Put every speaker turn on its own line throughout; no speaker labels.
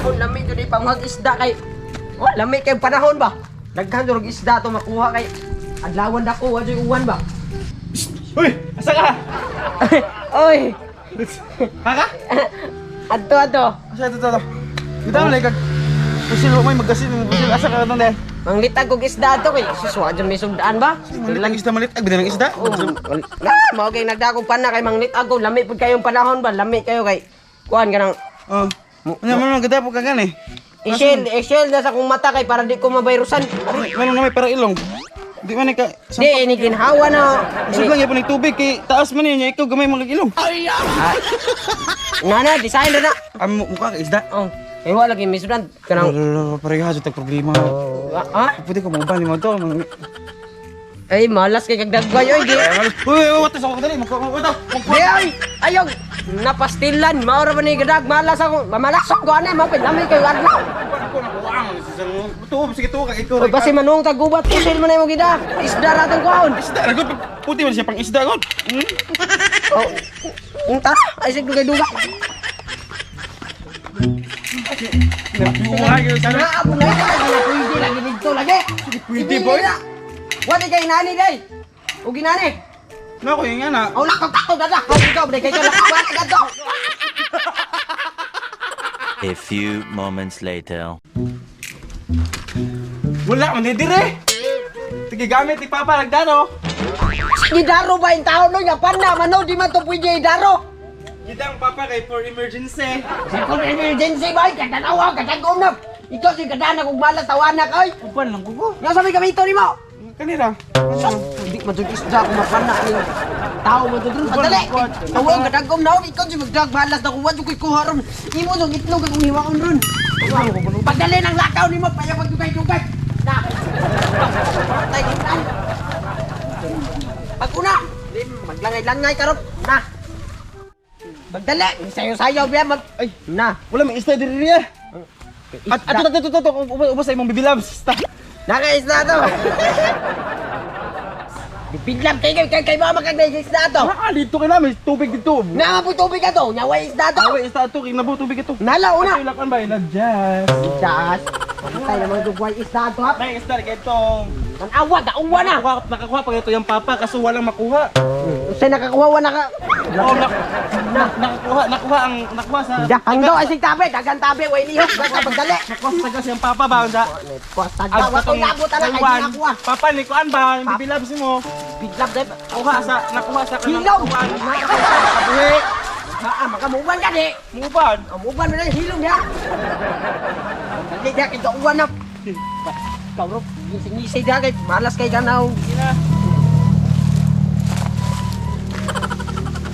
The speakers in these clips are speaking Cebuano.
Panahon lami jud panguhag isda kay. Oh, lami kay panahon ba? Daghan jud og isda to makuha kay adlawan dako wa jud uwan ba.
Uy, asa ka?
Oy,
Haka?
adto adto.
Asa ito to? Bitaw lang kag pusil mo may magasin mo pusil asa ka katong dahil.
Manglitag og isda to kay sus wa jud may sundaan ba?
Malit ang isda malit ag bilang isda.
Oh, na, mao kay nagdakong pana kay manglitag ko lami pud kayong panahon ba? Lami kayo kay kuan ka nang
Oh. Ano man ganda po ka gani.
i-shell, i-shell na sa kong mata kay para di ko mabayrusan.
Meron na may para ilong. Di man ka
Di ini ginhawa na.
Isod lang yapon tubig kay taas man niya ikaw gamay mga ilong.
Ah, na na design na na.
Ang mukha ka isda.
Oh, eh wala lagi may sudan kanang
Lolo, pareha jud tag problema.
ah,
Pwede ko mo ni mo to.
ay malas kay kagdagway oy di.
Uy, uy, what sa ko dali, magkuha ko.
Di ay ayaw napastilan mao ra ba ni gadag malas ako mamalasok ko ani mao lami kayo adlaw.
Tuo, sige tuo kag ikaw.
Oy basi manung tagubat pusil man nimo gida. Isda ra tong kuhaon.
Isda ra gud, puti man siya pang isda gud.
Oh. Unta ay sig dugay duga.
Sana.
Na abo na ito lagi pwede lagi dito lagi.
Pwede, boy.
Wala kay nani day. Ug ginani.
Na ko yung ana.
Oh, lakaw tako dada. Ikaw ikaw kay ka lakaw kadto.
A few moments later.
Wala man dire. Sige gamit ni Papa nagdano.
Gidaro ba yung tao no nga pana man no di man to pwede idaro.
Gidang Papa kay for emergency.
Sa kung emergency ba katanawa katagom na. Ikaw si kadana kung malas tawana ka oy.
Uban lang ko ko.
Nga sabi kami ito nimo.
Kanira.
Sus, di man jud isda kung mapana ning tao man jud ron. Padali. Tawag katagom na ikaw si magdag malas na kuwan jud koy kuha ron. Imo jud itlog akong hiwaon ron. Pagdali ng lakaw nimo payag dugay-dugay. Na. Patay unan. Pag una, maglangay-langay karon. Na. Magdali, sayo-sayo biya mag
Ay,
na.
wala may isda diri niya. At ato ato ato ato ubos sa imong bibilabs.
Naka isda to. Biglam kay kay kay mama kag na isda to.
Ah, dito kay na may tubig dito.
Naa po tubig ato, nya way isda to.
Awe isda ato kay nabo tubig ito.
Nala una.
Ato ilakan ba ila-jazz.
Das. Patay naman dugway isda to ha.
May isda kay itong.
Tanawa, gauwa na.
Nakakuha, nakakuha pa ito yung papa kaso walang makuha.
Usay nakakuha wa naka.
Oh, nakakuha, nakuha ang nakuha sa
Dahang daw ay sig tabi, dagan tabi way lihok basta pagdali.
nakuha sa tagas yung papa ba sa
Taga wa ko labot ana kay
Taiwan.
ginakuha.
Papa ni kuan ba yung bibilabs mo?
Biglab dai.
Kuha sa nakuha sa kanang
Hilom.
kuan. Kabuhi.
Ah, makamuban ka di.
Muban.
Amuban mo na hilom ya. Dali dia kay gauwa na. Kauro, ngisi dia kay malas kay ganaw.
Ina.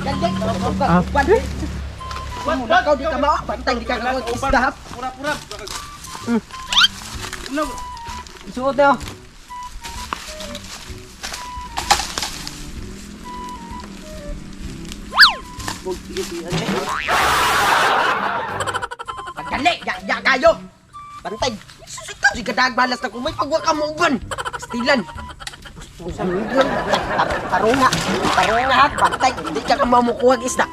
Dali, uban. Lakaw di ka mao, bantay di ka kakuha isda.
Pura pura. Ano?
Suot na. Oh. Pagdali, ya, ya kayo. Bantay. Ikaw si kadag balas na kumay pagwa ka mo uban. Stilan. Tarunga. Tarunga ha. Bantay. Hindi ka mamukuha isda.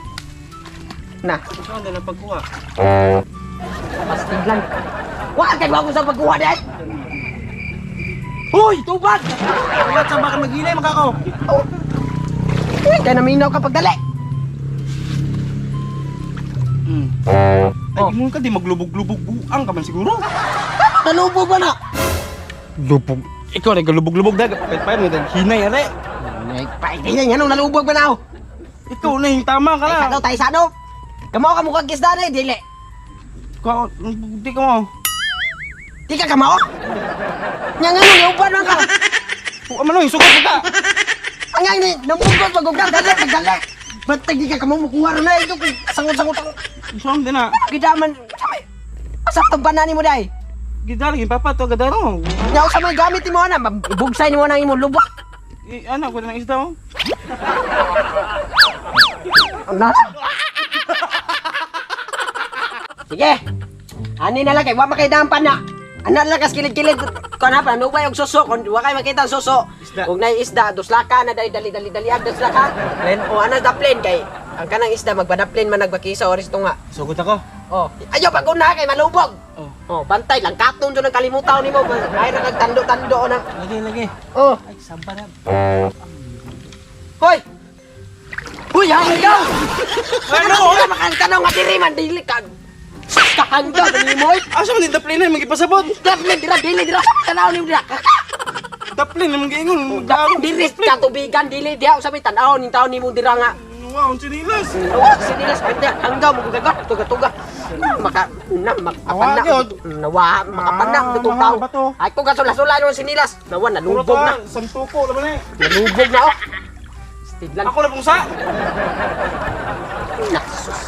Na.
Ikaw na lang pagkuha.
Pastilan. Wa kay bago sa pagkuha dahil. Hoy, tubag!
Wala sa baka maghilay makako.
Oh. Uy, kaya naminaw ka pagdali.
Ay, ingon ka di maglubog-lubog buang ka man siguro.
Nalubog ba na?
Lubog. Ikaw na galubog-lubog dag. Pait-pait mo dag hinay are.
Ay, paigay niya, anong nalubog ba na?
Ikaw na yung tama ka
Tay
na.
sano, tay sano. Kamaw ka mukhang kisda na eh, dili.
Ka, di ka mo.
Di ka kamao? Nya nga nung uban man ka.
Huwag man yung sugat ka.
Ang nga ni, namugod pagugam, dali, pagdali. Ba't di ka kamao mukuha rin na ito? Sangot-sangot ako.
Suam din na.
Gidaman, asa itong banani mo day?
Gidali yung papa to gadaro.
Nya sa mga gamit mo na, bugsay mo na imong lubak.
Eh, anak ko na ng isda mo.
Ano? Sige. Ani na lang kay wa makidampan na. Ana lang kas kilid-kilid kon ha panubay og suso kon wa kay makita ang suso.
Isda.
Ug nay isda duslaka na dali dali dali dali ang duslaka.
Plen.
O ana daplin kay ang kanang isda magbadaplin man nagbakisa oris tunga.
Sugot ako.
Oh, ayaw pag una kay malubog.
Oh.
Oh, bantay lang katon jud ang kalimutaw nimo. Ay ra kag tando-tando na.
Lagi, lagi.
Oh,
Ay, samba na.
hoy. Huy, hanggaw.
Ano?
Ano makantanaw nga diri man dili ka. Kahanggaw nimo oy.
Asa man din daplin na magipasabot.
Daplin dira dili dira tanaw nimo dira.
Daplin na magiingon.
Daplin diri ka tubigan dili diha usa may tan-aw ning taon nimo dira nga.
Wow, ang sinilas.
Nawa sinilas ante hanggaw mo gagat tuga-tuga. Maka na makapana.
Nawa, gyud.
Nawa makapana
Ah,
itong
mahal
tao.
ba to?
Ay ko gasula-sula no sinilas. Nawa nalubog na.
Santuko laban eh.
Nalubog na oh. Stiglan.
Ako na pungsa.
Nasus.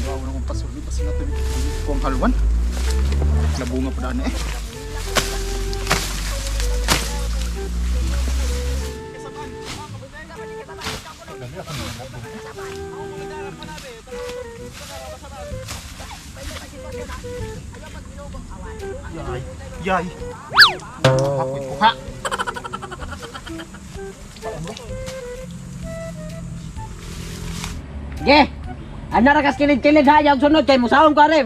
Wow, na kong pasuli, pasuli na kong halwan. Nabunga pa daan eh. Yay, yay. Ako'y kuha.
Ge. Ana ra kas kilid-kilid ha, yung sunod kay musawon ko are.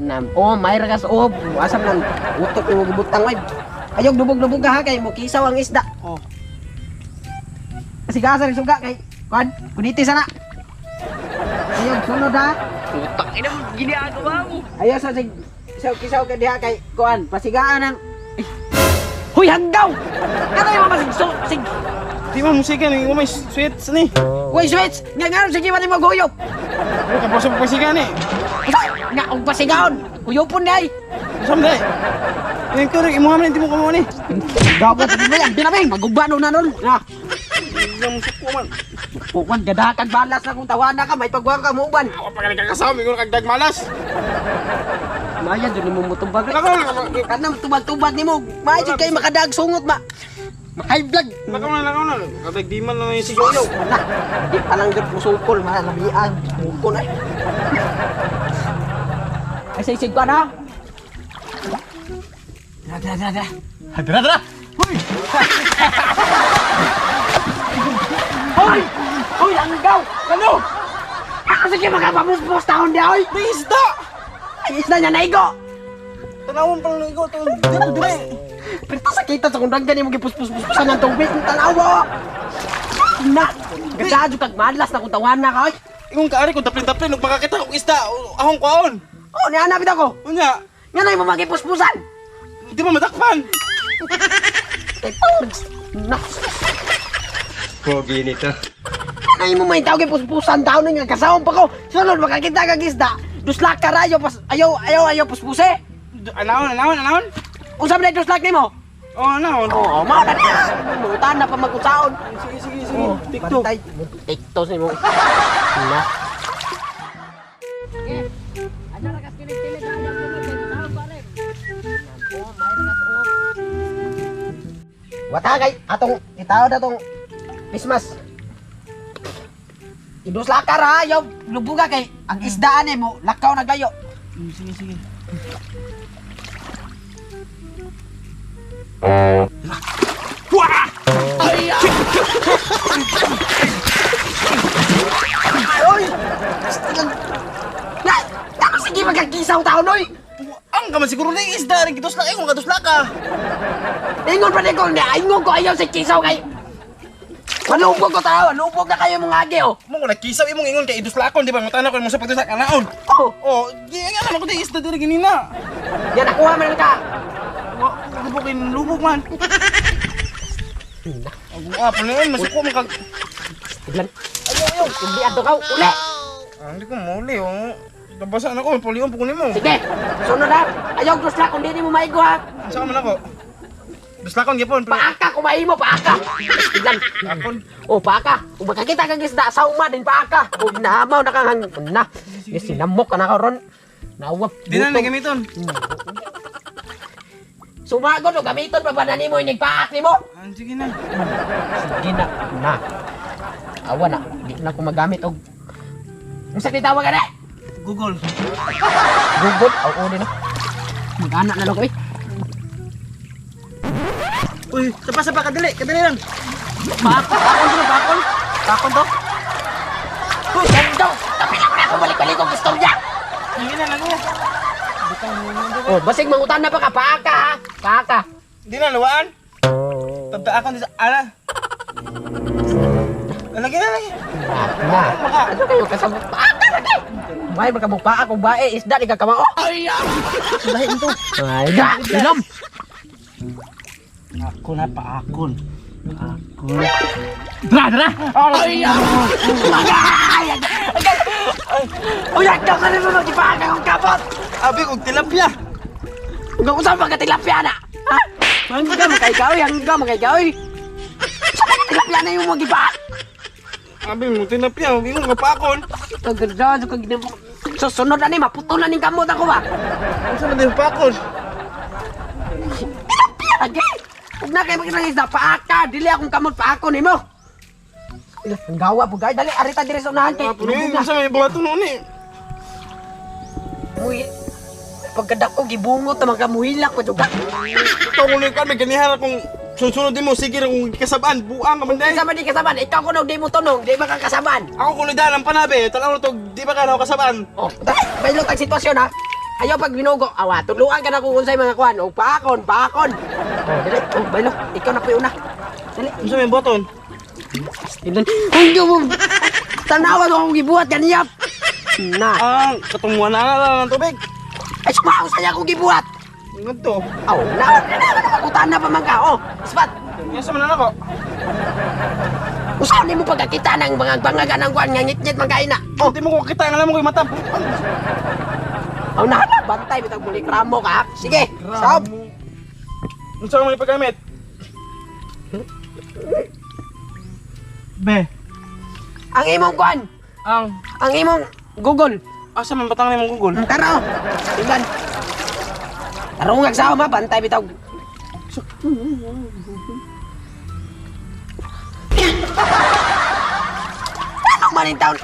Nam, oh, may ragas oh, asam lang utot mo gibutang oy. Ayog lubog-lubog ka ha kay mo kisaw ang isda.
Oh.
Kasi gasa rin suga kay kuan, kuniti sana. Ayog sunod ha.
Putang ina mo, ginagawa mo.
Ayaw sa sig saw kisaw ka diha kay kuan, pasigaan ang Eh. Huy hanggaw. Ano yung mga sig sig
Di man musika ni may sweets ni.
Uy, switch! Nga nga sige man mo guyop.
Ano ka bosa pasiga ni?
Nga og pasigaon. Huyopon ni ay.
Sam dai. Yung ko rin imuha man hindi mo kamo ni.
Dapat mo yan, binabing magubano na nun. Na.
Yung suko man.
Pukan gadakan balas na kung tawana ka, may pagwang ka mo uban.
Ako pa kag kasama ingon kag dagmalas.
Maya jud nimo mutubag.
Lakaw na.
Kanang tubag-tubag nimo. Maya jud kay makadag sungot ma. High blood.
Lakaw na, lakaw na. Kadag di man lang yung si Yoyo.
Wala. Di pa lang jud musukol, malamian. Muko na. Ay say sig na. Dra dra dra dra.
Dara, dara! Hoy!
Hoy! Hoy, anggaw!
Ano?
Ako sige makapamuspos taon di oy.
May isda.
Ay isda niya naigo.
Tanawon pa lang ikaw to. Dito dire.
Pero sa kita sa kung dagdan mo gipuspos-puspusan ng tubig ng tanawa. Na, gadadyo kag malas na kung tawanan na ka oy.
Ingon ka ari ko daplin-daplin ug makakita og isda. Ahong kwaon.
Oh, nihanapit ako.
Unya,
Nga na yung magipuspusan.
di ba madakpan?
Kay Torgs. Na.
Pogi nito.
Ay mo may tawag puspusan taon nga kasawon pa ko. Sunod makakita kag isda. Duslak ka rayo pas ayaw ayaw ayaw puspuse.
Anawon, anawon, anawon.
Unsa man duslak nimo?
Oh, anawon.
Oo, mao na na. Mutan na pa magusaon.
Sige, sige, sige. TikTok.
Bantay. TikTok nimo. Na. Wata kay atong itaw na tong Christmas. Idusla ka ra ayaw lubuga kay ang isdaan eh mo lakaw naglayo.
Sige, sige.
Oy! Na, na sige magkakisaw taon oy.
Ang ka man siguro na yung isda rin kitos lang ingon kadusla ka.
Ingon pa ko na ingon ko ayaw sa kisaw kay Malubog ko tao, lubog na kayo mga agi oh.
Mo ko nagkisaw imong ingon kay iduslakon di ba? Mutana ko mo sa pagduslak anaon.
Oh,
Oh, di nga naman ko di isda diri ganina.
yan nakuha man ka.
Wa lubog kay lubog man. Ah, pa na masuko man kag.
Tiglan. Ayaw ayaw, hindi adto ka uli.
Ah, hindi ko muli oh. Nabasa na ko, pulion po nimo.
Sige, sunod ha. Ayaw duslak kung di mo maigo ha.
Saan man ako? Duslakon gyapon.
Paaka kung mahimo, paaka. Tiglan.
Akon.
Oh, paaka. Kung makakita kang isda, sa uma din paaka. Oh, nahamaw na kang hang... Na, sinamok ka na ka ron. Nawap.
Di na
gutom.
gamiton.
Sumagod o gamiton pa ba na nimo inig paak nimo?
Ah, sige na.
Sige na, na. Awa na, di na ko magamit og Unsa ni tawag ana?
Google.
Google, aw uli na. Mag-anak na lang ko eh.
Uy, sapa sapa kadali, kadali lang. Bakon, bakon to, bakon. Bakon to.
Uy, daw. Tapila ko na ako balik-balik kong istorya.
Sige na lang na.
Oh, basig mangutan na pa ka paaka ha. Paaka.
Di na luwaan. Tabta ako di sa ala. Lagi na lagi.
Na. Ano kayo kasabot paaka lagi? Bay magkabuk paa kung bae isda di ka kamao. Ay,
Lahi nito.
Ay, da. Ilom.
Ako na paakon. Akon. Dra dra. Ay.
Uy, agdaw ka na mo magpaaka kong kapot.
Abi kog tilapia.
Ug usa pa ka tilapia na. Ha? Hangga makay hangga makay. Sa ka tilapia na yung magipaa.
Abi mo tilapia, hindi mo kapaakon.
Kaganda kag susunod na ni maputo na ning kamot ako ba.
Unsa man din paakon?
Tilapia lagi. Ug na kay magkita isda paaka, dili akong kamot paako nimo. Ila, ang gawa po gay dali arita diri sa unahan kay.
Apo ni, unsa may buhaton noon eh.
Muy pagkadako gibungot ta makamuhilak pa jud.
Ito kung ka may ganihan kung susunod din mo sige ra kung kasabaan buang ka man day.
Sa man di kasaban, ikaw kuno di mo tunong, di ba ka kasaban?
Ako kuno dalan panabe, tan-aw to di ba ka na kasabaan?
Oh, dali, baylo tag sitwasyon ha. Ayaw pag binugo, awa, tuluan ka na kung unsay mga kuan, og paakon, paakon. Oh, dali, oh, baylo, ikaw na una. Dali.
Unsa may buhaton?
Tingnan. Uy, mo. Tanawa mo akong gibuhat ganiyap. Na.
Ah, katong na lang ng tubig.
Ay, sumao sa niya akong gibuhat.
Ngadto.
Aw, na, na, na, na, na pa man ka. Oh, ispat.
Asa man na ako?
Usaw nimo pagkakita ng mga bangaga ng kuan nga ngitngit man kain na.
Oh, di mo ko kita nga mo koy mata.
Aw, na, na, bantay bitag bulik ramo ka. Sige, stop.
Unsa man ipagamit? Be,
Ang imong kuan,
ang
ang imong Google.
asa man batang nimong Google?
Tara, oh. Tingnan. Tarungag sa ma, bantay bitaw. Ano man yung taon?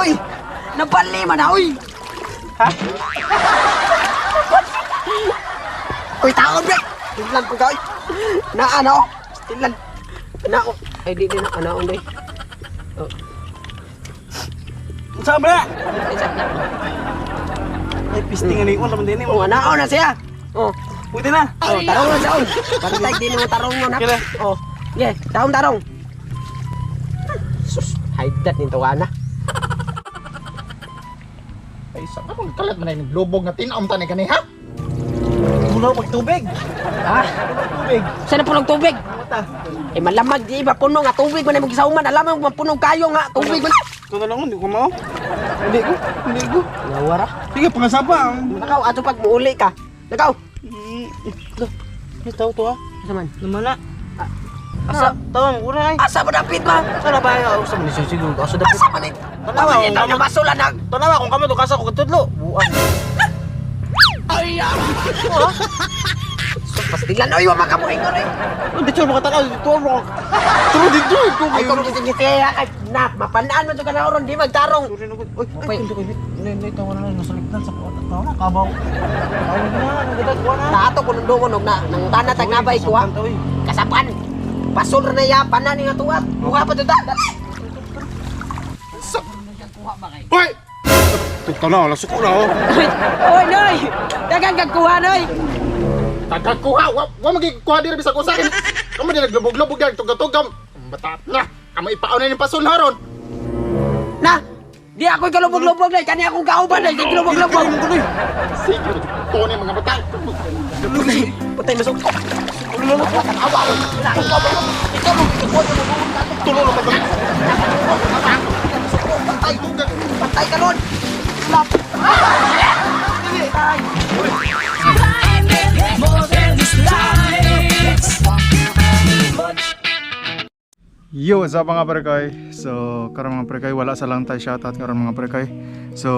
Uy! Napali man na, uy!
Ha?
Uy, taon, bre! Tingnan ko ka, uy! Na, ano? Tingnan. Na, oh. Ay, di, di, na, ano, uy. Oh.
Unsa ba?
Ay, sa-
Ay, pisting ani ko naman din
Oh, ano na siya? Oh.
Pwede na.
Oh, tarong na siya, oy. Bantay, di mo tarong yun, ha?
Kila.
Oh, yeah, tarong, tarong. Sus, hide that nito ka na.
Ay, sa karon kalat man ay naglubog nga tin-om ta ni kani ha?
Puno pag tubig.
Ha?
Tubig.
Saan na punong tubig?
Mata.
Eh, malamag, di ba puno nga tubig man ay magisauman. Alam mo, mapunong kayo nga tubig man.
Ito na lang, hindi ko mao. Hindi ko, hindi ko.
Nawara.
Sige, pangasaba.
Nakaw, ato pag muuli ka. Nakaw.
May tao to ah.
Asa man?
Namana. Asa, tawang ko na ay.
Asa ba dapit ba?
Sana ba ay usa man siya siguro. Asa dapit.
Asa man eh?
Tanawa,
Tama ito, nabasula na.
Tanawa kung kamo to kasa ko katudlo. Buang.
So, pastilan, oy, wa makamuhin ko rin.
Oh, dito mo katanaw dito mo. Turo dito ko.
Ay, kung gising-gising, ay, na, mapanaan mo ito ka na oron, di magtarong.
Sorry na ko. Oy, ay, hindi ko. Nay, nay tawa na nasa ligtan sa kuwan. Tawa na kabaw. Tawa na, nagadag kuwan na.
Naato ko nung dungon, og na, nang tanatag na ba ikuha? Kasapan. Pasol na ya, panan nga tuwat. Mukha pa to ta. Dali.
Sa Hoy! Tugtaw na, wala suko na oh.
Oy, noy. Dagang kag kuha, noy.
Tagakuha, wa wa magikuha diri bisag usa kay. Kamo di naglubog-lubog yan, tugtugam. Bata na, kamo ipaon na ning pasul haron.
Na. Di ako kalubog-lubog noy, kani akong kauban noy, di kalubog-lubog.
Sige, tuon mga bata.
Patay masuk. Awa, wala akong kauban. Ikaw mo gikuha
Tulo na pag Patay tugag.
Patay ka ron. Slap.
Yo, what's up mga prekay? So, karon mga prekay, wala sa lang tayo shoutout karon mga prekay. So,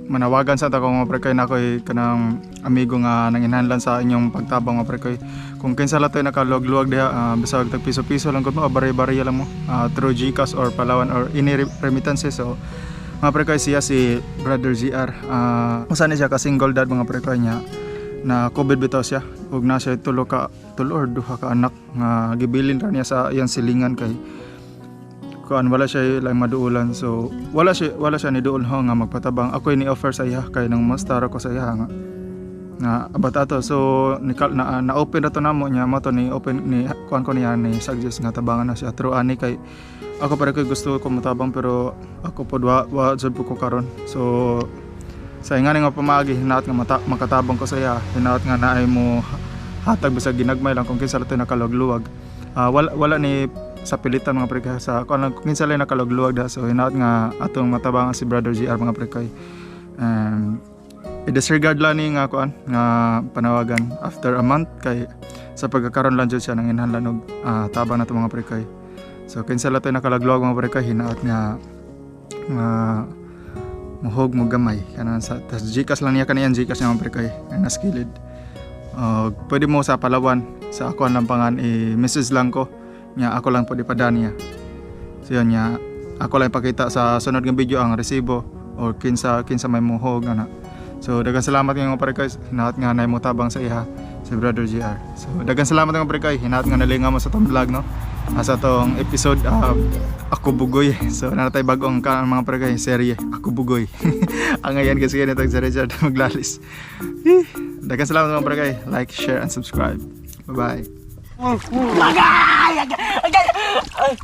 manawagan sa ta ko mga prekay na ako'y kanang amigo nga nanginhanlan sa inyong pagtabang mga prekay. Kung kinsa lang tayo nakaluwag-luwag diha, bisag tag piso-piso lang gud mo, bari-bariya lang mo, through GCash or Palawan or any remittances. So, mga prekay siya si Brother GR. Usa ni siya ka single dad mga prekay niya na COVID bitaw siya ug na siya tulo ka tulo or duha ka anak nga gibilin ra niya sa iyang silingan kay Kuan, wala siya lang maduulan, so wala siya ni duol ho nga magpatabang. Ako ni offer sa iya kay nang mastar ako sa iya nga nga abat ato, so ni na, na open na to namo niya mo to ni open ni kuan ko niya ni suggest nga tabangan na siya through ani, kay ako para kay gusto ko motabang, pero ako pod wa jud po ko karon. So sa ingani nga pamaagi, hinaot nga mata, makatabang ko sa iya, hinaot nga naay mo hatag bisag ginagmay lang kung kinsa lang nakalugluwag. Ah, wala ni sa pilitan, mga pre, sa kung lang kung kinsa lang nakalugluwag da. So hinaot nga atong matabangan si Brother GR, mga pre, kay i-disregard lang ni nga kuan nga panawagan after a month, kay sa pagkakaroon lang jud siya nang inhanlan og tabang na to, mga pre. Kay so kinsa lang nakalagluwag, mga pre, kay hinaot nga nga muhog mo gamay kanang sa tas GCash lang niya kaniyan, GCash niya, mga pre, kay nga nas kilid. Og pwede mo sa Palawan sa ako ang lampangan, i-message lang ko nya, ako lang pwede pada niya. So yun niya, ako lang ipakita sa sunod nga video ang resibo or kinsa kinsa may muhog ana. So daghang salamat nga, mga pare, kay hinaot nga nay mo tabang sa iha si Brother GR. So daghang salamat, mga pare, kay hinaot nga nalingaw mo sa tong vlog, no, sa tong episode, Ako Bugoy. So naa tay bagong ka, mga pare kay, serye Ako Bugoy. Ang ngayon kasi nito si Richard Maglalis. Eh, daghang salamat, mga pare kay. Like, share and subscribe. Bye bye.
Agay! Agay! Agay!